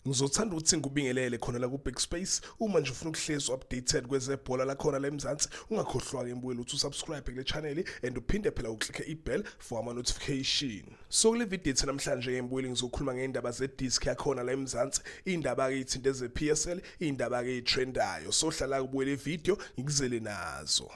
Ngizothanda ukuthi ngikubingelele khona la ku-Big Space. Uma nje ufuna ukuhlezi updated kwezebhola lakhona la eMzansi, ungakhohlwa-ke mbukeli ukuthi usubscribe kule channel and uphinde phela uklikhe i-bell for ama-notification. So kule video yethu namhlanje-ke mbukeli, ngizokhuluma ngey'ndaba ze-disk yakhona la eMzansi, iy'ndaba-ke ey'thinta eze-PSL, iy'ndaba-ke ey'trendayo. So hlala kubukela ividiyo ngikuzele nazo.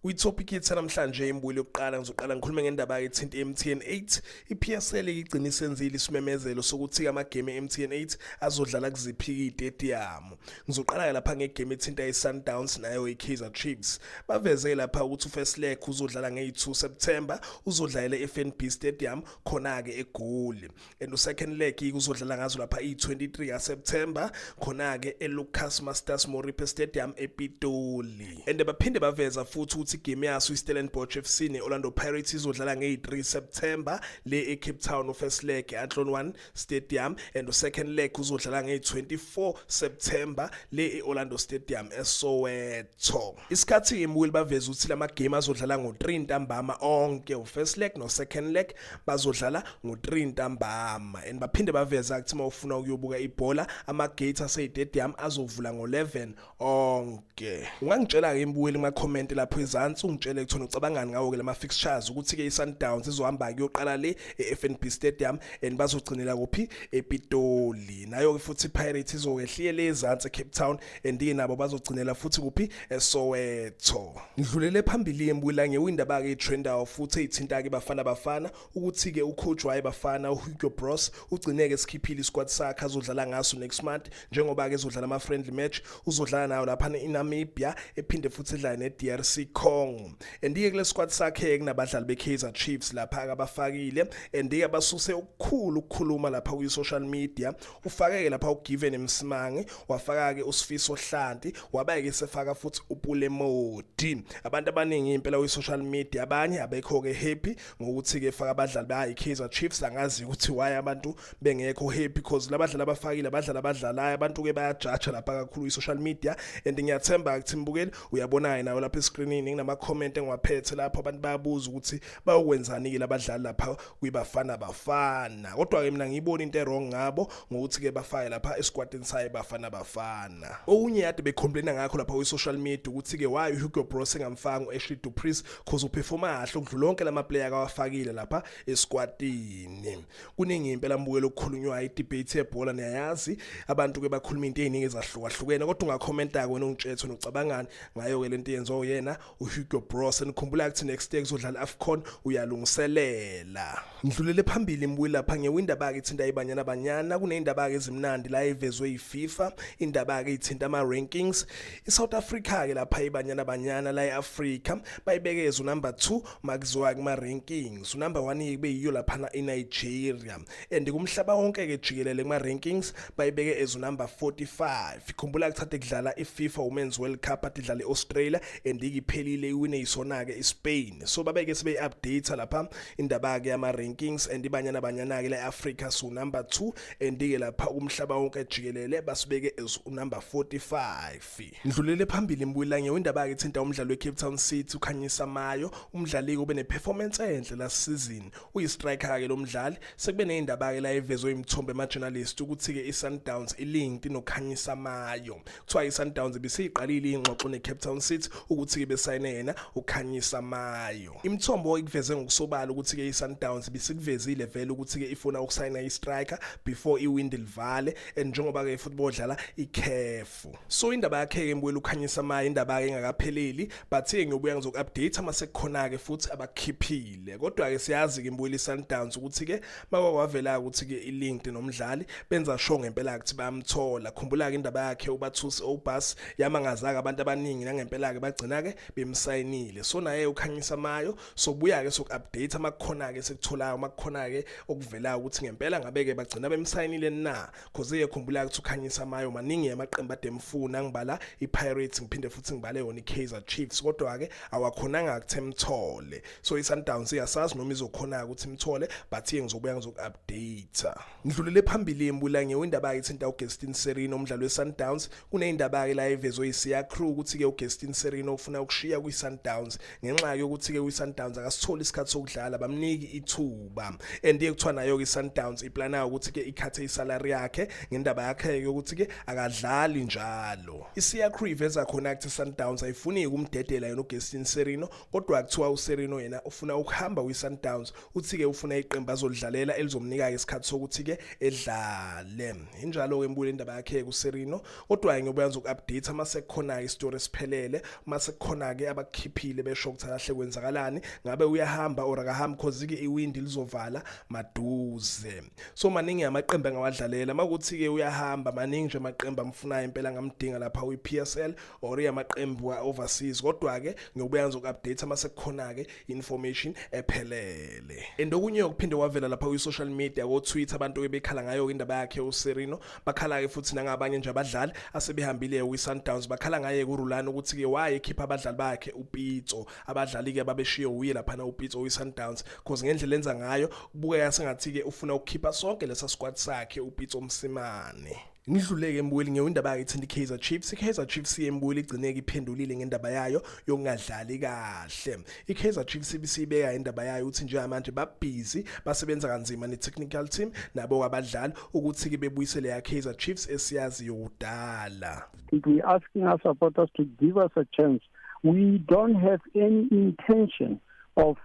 Kwi-topic yethu namhlanje, imbuyelo yokuqala, ngizoqala ngikhulume ngendaba ethinta i-MTN 8. I-PSL igcina isenzile isimemezelo sokuthi amagame e-MTN 8 azodlala kuziphi iy'tediyamu. Ngizoqala lapha ngegame ethinta i-Sundowns nayo i-Kaizer Chiefs. Baveze lapha ukuthi u-first leg uzodlala ngeyi-2 September, uzodlalela e-FNB Stadium khona-ke eGoli. And u-second leg uzodlala ngazo lapha i-23 kaSeptember khona-ke eLucas Masters Moripe Stadium ePitoli. And baphinde baveza futhi ukuthi igame yaso iStellenbosch FC ne-Orlando Pirates izodlala ngeyi-3 September le eCape Town, u-first leg e-Athlone 1 Stadium, and u-second leg uzodlala ngeyi-24 September le e-Orlando Stadium eSoweto. Isikhathi imbukeli, baveza ukuthi lama game azodlala ngo-3 ntambama onke, u-first leg no-second leg bazodlala ngo-3 ntambama. And baphinde baveza ukuthi uma ufuna ukuyobuka ibhola, ama-gate asey'tedium azovula ngo-11 onke. Ungangitshela-ke imbukeli kuma-comment lapho ezansi, ungitshele kuthona ucabangani ngawo-ke lama-fixtures, ukuthi-ke i-Sundowns izohamba kuyoqala le e-FNB Stadium and bazogcinela kuphi? ePitoli. Nayo-ke futhi i-Pirates izokwehliyela ezansi eCape Town and-ke nabo bazogcinela futhi kuphi? eSoweto. Ngidlulele phambili embukela ngewindaba-ke etrendayo futhi eyithinta-ke Bafana Bafana, ukuthi-ke ucoach waye Bafana uHugo Broos ugcineke esikhiphile isquad sakhe azodlala ngaso next month, njengoba-ke ezodlala ama-friendly match. Uzodlala nayo lapha iNamibia, ephinde futhi edlale ne-DRC Congo. And-ke kule squad sakhe kunabadlali be-Kaizer Chiefs lapha abafakile, and-ke basuse okukhulu ukukhuluma lapha kwi-social media. Ufake-ke lapha uGiven Msimangi, wafaka-ke uSifiso Hlanti, wabe-ke sefaka futhi uPule Mmodi. Abantu abaningi impela kwi-social media, abanye abekho-ke happy ngokuthi-ke faka abadlali bayi-Kaizer Chiefs. Angazi ukuthi why abantu bengekho happy, because labadlali abafakile abadlali abadlalayo. Abantu-ke bayajaja lapha kakhulu kwi-social media, and ngiyathemba ukuthi mbukeli uyabona-ke nawe lapha escreenini kunama-comment engiwaphethe lapho. Abantu bayabuza ukuthi bayokwenzani-ke labadlali lapha kwiBafana Bafana. Kodwa-ke mina ngiyibona into e-wrong ngabo ngokuthi-ke bafake lapha esquadini sayo Bafana Bafana. Okunye kade becomplaina ngakho lapha kwi-social media ukuthi-ke why uHugo Broos engamfaki u-Ashley Du Preez, cause uperforma kahle ukudlula lonke lama-player akawafakile lapha esquadini. Kuningi impela mbukelo okukhulunywayo, i-debate yebhola niyayazi, abantu-ke bakhuluma into ey'ningi ezahlukahlukene. Kodwa ungakhomenta-ke wena, ungitshele wena ucabangani ngayo-ke lento yenziwa uyena uHugo Broos. Nikhumbula ukuthi next year kuzodlala AFCON, uyalungiselela. Ngidlulele phambili imbuyi lapha ngewindaba-ke ithinta iBanyana Banyana. Kuney'ndaba-ke ezimnandi la evezwe yi-FIFA, indaba-ke ithinta ama-rankings. I-South Africa-ke lapha, iBanyana Banyana la e-Afrika bayibekeza unumber 2 makuziwa kuma-rankings. Unumber 1 kube yiyo laphana iNigeria, and kumhlaba wonke-ke jikelele kuma-rankings bayibeke as unumber 45. Ikhumbula kuthathe kudlala i-FIFA Women's World Cup ade idlala e-Australia and ikiphelile, iwine yisona-ke iSpain. So babeke sebeyi-update lapha indaba-ke yama-rankings, and iBanyana Banyana-ke la e-Africa so number 2, and-ke lapha umhlaba wonke jikelele basibeke as unumber 45. Ngidlulele phambili mbuyela indaba-ke ithinta umdlalo we-Cape Town City uKhanyisa Mayo. Umdlali-ke ube ne-performance enhle last season, uyi-striker-ke lo mdlali. Sekube ney'ndaba-ke la evezwe imithombo ema-journalist ukuthi-ke i-Sundowns ilinked noKhanyisa Mayo. Kuthiwa i-Sundowns ibisiyiqalile iy'ngxoxo ne-Cape Town City ukuthi-ke besayine yena uKhanyisa Mayo. Imithombo ikuveze ngokusobala ukuthi-ke i-Sundowns ibisikuvezile vele ukuthi-ke ifuna ukusayina i-striker before iwindi livale, and njengoba-ke futhi bodlala ikhefu. So indaba yakhe-ke mbuyela uKhanyisa Mayo, indaba-ke engakapheleli, but-ke ngiyobuya ngizoku-update uma sekukhona-ke futhi abakhiphile. Kodwa-ke siyazi-ke mbuyela i-Sundowns ukuthi-ke makwavela ukuthi-ke ilinked nomdlali, benza sure ngempela ukuthi bayamthola. Khumbula-ke indaba yakhe uBathusi Aubaas yamangazaka abantu abaningi, nangempela-ke bagcina-ke bemsayinile. So naye uKhanyisa Mayo sobuya-ke soku-update amakukhona-ke sekutholayo, makukhona-ke okuvelayo ukuthi ngempela ngabe-ke bagcina bemsayinile na, cause khumbula ukuthi uKhanyisa Mayo maningi amaqembu ade emfuna, ngibala i-Pirates, ngiphinde futhi ngibale yona i-Kaizer Chiefs, kodwa-ke awakhonanga ukuthi emthole. So i-Sundowns iyasazi noma izokhona ukuthi imthole, but-ke ngizobuya ngizoku-update. Ngidlulele phambili imbula ngewindaba-ke ithinta uGaston Sirino, umdlalo we-Sundowns. Kuneyindaba-ke la evezwe yi-Siya Crew ukuthi-ke uGaston Sirino ufuna ukushiya. kwi-Sundowns ngenxa yokuthi-ke kwi-Sundowns akasitholi isikhathi sokudlala, bamniki ithuba. And kuthiwa nayo-ke i-Sundowns iplana ukuthi-ke ikhathe isalary yakhe ngendaba yakhe yokuthi-ke akadlali njalo. ISiya Crew iveza khona ukuthi i-Sundowns ayifuni ukumdedela yena uGaston Sirino, kodwa kuthiwa uSirino yena ufuna ukuhamba kwi-Sundowns. Uthi-ke ufuna iqembu azolidlalela elizomnika-ke isikhathi sokuthi-ke edlale. Injalo-ke mbuyele indaba yakhe kuSirino, kodwa-ke ngiyobuya ngizoku-update uma sekukhona-ke isitori esiphelele, uma sekukhona-ke abakukhiphile besho ukuthi kahle kwenzakalani, ngabe uyahamba or akahambi, cause-ke iwindi lizovala maduze. So maningi amaqembu engawadlalela makuthi-ke uyahamba, maningi nje amaqembu amfunayo impela ngamdinga lapha kwi-PSL or amaqembu overseas, kodwa-ke ngiyobuya ngizoku-update uma sekukhona-ke information ephelele. And okunye okuphinde kwavela lapha kwi-social media, ko-Twitter, abantu-ke bekhala ngayo indaba yakhe uSirino. Bakhala-ke futhi nangabanye nje abadlali asebehambile kwi-Sundowns, bakhala ngaye kuRulani ukuthi-ke wayekhipha abadlali bakhe uPitso, abadlali-ke ababeshiye uye laphana uPitso kwi-Sundowns, cause ngendlela enza ngayo kubukeka sengathi-ke ufuna ukukhipha sonke lesa squad sakhe uPitso Mosimane. Ngidluleke mbuyeli ngeyo indaba yakhe ithinta i-Kaizer Chiefs. I-Kaizer Chiefs yembuyeli igcineke iphendulile ngendaba yayo yokungadlali kahle. I-Kaizer Chiefs ibisibeka indaba yayo ukuthi njengamanje babhizi basebenza kanzima ne-technical team nabo abadlali ukuthi-ke bebuyisele ya Kaizer Chiefs esiyaziyo kudala. We asking our supporters to give us a chance. We don't have any intention of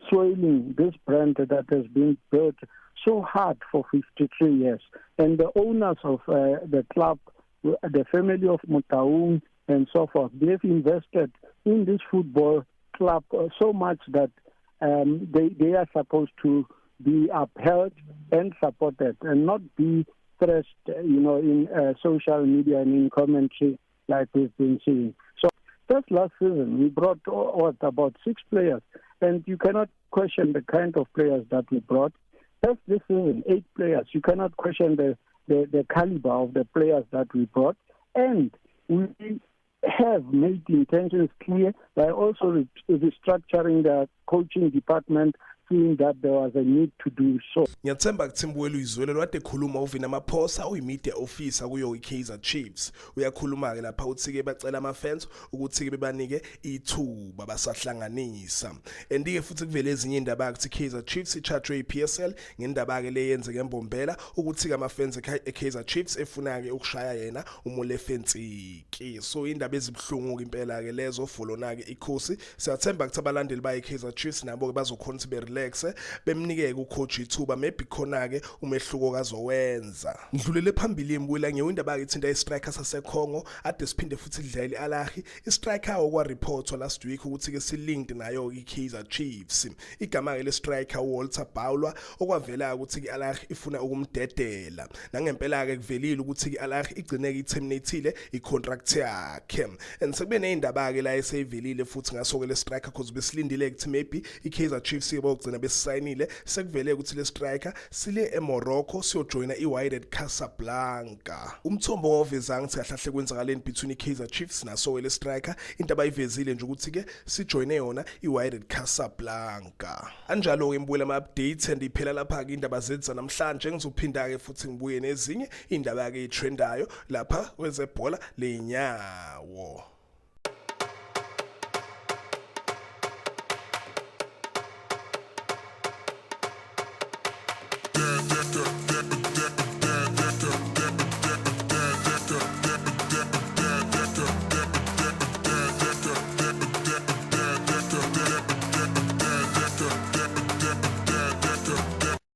soiling this brand that has been built so hard for 53 years. And the owners of the club, the family of Motaung and so forth, they've invested in this football club so much that they are supposed to be upheld and supported and not be thrashed in social media and in commentary like we've been seeing. So just last season, we brought, what, about six players, and you cannot question the kind of players that we brought. Just this season, eight players. You cannot question the caliber of the players that we brought. And we have made the intentions clear by also restructuring the coaching department, seeing that there was a need to do so. Ngiyathemba kuthi mbuyelo uyizwele lwade ekhuluma uVina Maphosa, uyi-media officer kuyo iKaizer Chiefs. Uyakhuluma ke lapha uthi ke bacela ama fans ukuthi ke bebanike ithuba basahlanganisa. And ke futhi kuvele ezinye indaba ukuthi Kaizer Chiefs i-charge iPSL ngendaba ke leyenzeke eMbombela, ukuthi ke ama fans eKaizer Chiefs efuna ke ukushaya yena uMolefi Ntsiki. So indaba ezibhlungu ke impela ke lezo folona ke ikhosi. Siyathemba ukuthi abalandeli baye Kaizer Chiefs nabo ke bazokhona ukuthi berelax, bemnikeke ucoach ithuba, maybe khona ke umehluko kazowenza. Ngidlulele phambili embuyela ngeyo indaba ke ithinta istriker saseCongo ade siphinde futhi idlale iAl Ahly, istriker okwa report last week ukuthi ke silinked nayo iKaizer Chiefs. Igama ke le striker Walter Bauwa, okwavela ukuthi iAl Ahly ifuna ukumdedela. Nangempela ke kuvelile ukuthi iAl Ahly igcine iterminateile icontract yakhe, and sekube nezindaba ke la eseyivelile futhi ngaso ke le striker, cause besilindile ukuthi maybe iKaizer Chiefs yebogcina besayinile. Sekuvele ukuthi le striker sile eMorocco siyojoina iWydad Casablanca. Umthombo wawuveza ngithi kahle kahle kwenzakaleni between iKaizer Chiefs naso le striker. Into abayivezile nje ukuthi ke sijoine yona iWydad Casablanca. Anjalo ke mbuyela ama updates and iphela lapha ke indaba zethu namhlanje. Ngizophinda ke futhi ngibuye nezinye indaba ke etrendayo lapha kwezebhola lenyawo.